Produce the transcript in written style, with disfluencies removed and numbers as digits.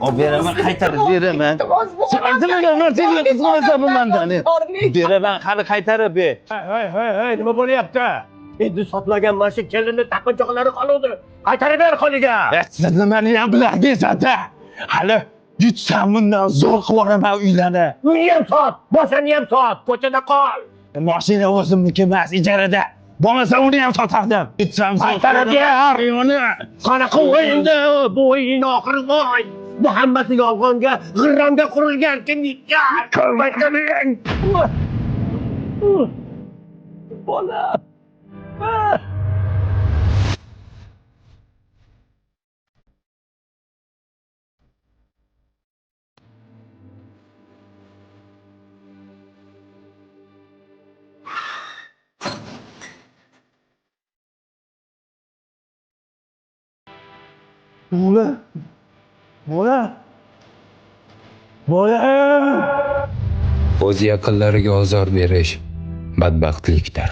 Olib beraman, qaytarib beraman. Iltimos, bu Sen nimaga narsaga qizg'anasan bu mandan? Beraman, hali qaytarib ber. Hey, hey, hey, nima bo'lyapti? Endi sotilgan mana shu kelinni taqinchoqlari qoluvdi. Qaytarib ber qo'liga. Siz nimani ham bilardingiz-da. Hali yutsam bundan zo'r qilib yuboraman uylarni. Uyni ham sot, boshini ham sot, ko'chada qol. Mashina o'zimniki emas, ijarada. Bo'lmasa uni ham sotardim. Yutsam zo'r Qaytarib ber. uni. Qanaqa o'yinda bu o'yin oxiri voy. Bu hammasi yolg'onga, g'irromga qurilgan kim yutgan? Ko'rmaysan. Bola. Bola. Bola. Bola. O'z yaqinlariga ozor berish badbaxtlikdir.